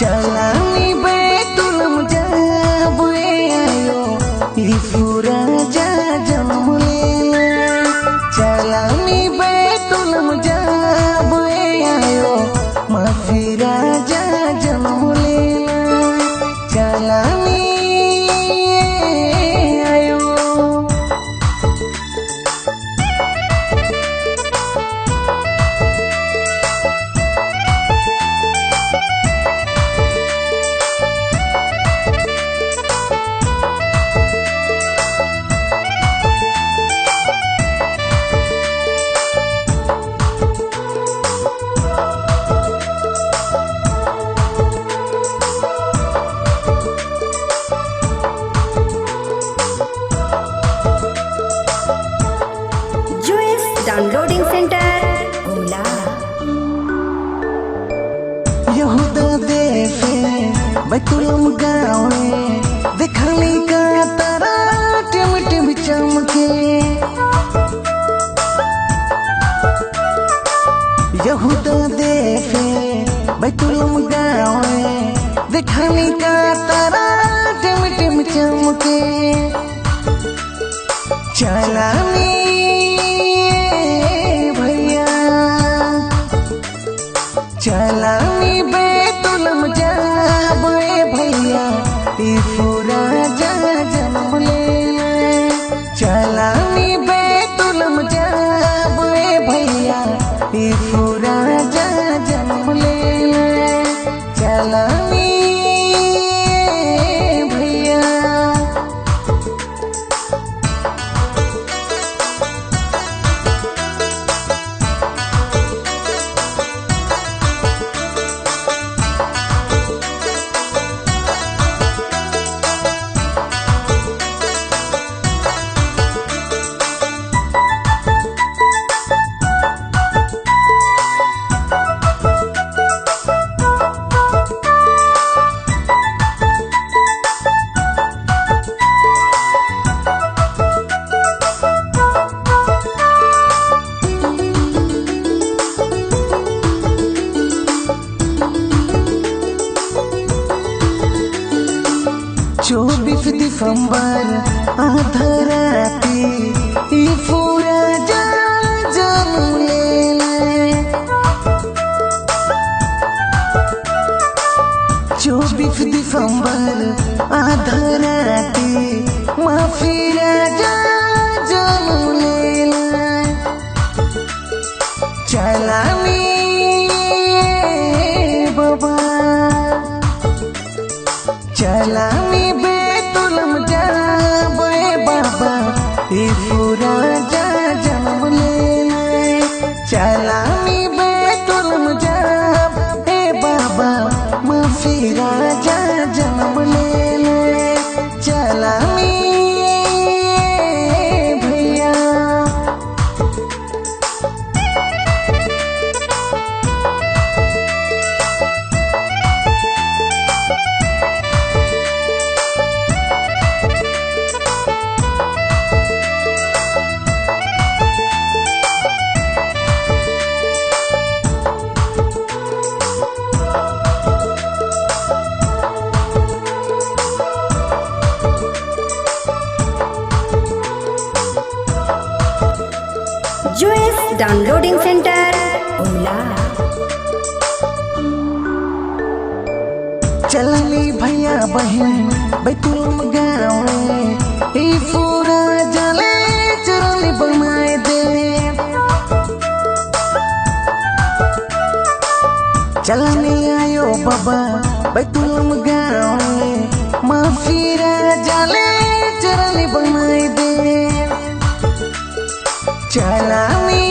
चलानी बैतुलम जाबे आयो यीशु राजा जन्म लेला। चलानी बैतुलम जाबे आयो मसीह राजा जन्म लेला। चलानी आयो। Joyce Downloading Center, Ola. यहूदा देशे बैतुलम गावे देखली का तारा टिम टिम चमके। यहूदा देशे बैतुलम गावे देखली का तारा टिम टिम चमके। चलानी भैया चलानी बैतुलम जाबे भैया यीशु राजा जन्म लेला। चलानी बैतुलम जाबे भैया यीशु राजा जन्म लेला। चलानी भैया। चौबीस दिसंबर आधा राती यीशु राजा जन्म लेला। 24 दिसंबर आधा राती माफी राजा जन्म लेला। चलानी बाबा चलानी बैतुलम जाबे बाबा यीशु राजा जन्म लेला। चलानी बैतुलम जाबे बाबा मसीह राजा जन्म लेला। चलानी भैया। Joyce Downloading Center, Ola. चलनी भैया बहन बैतुलम गावे यीशु राजा ले चरण बनाए दे। चलनी आयो बाबा बैतुलम गावे माफी राजा ले चरण बनाए दे। चलानी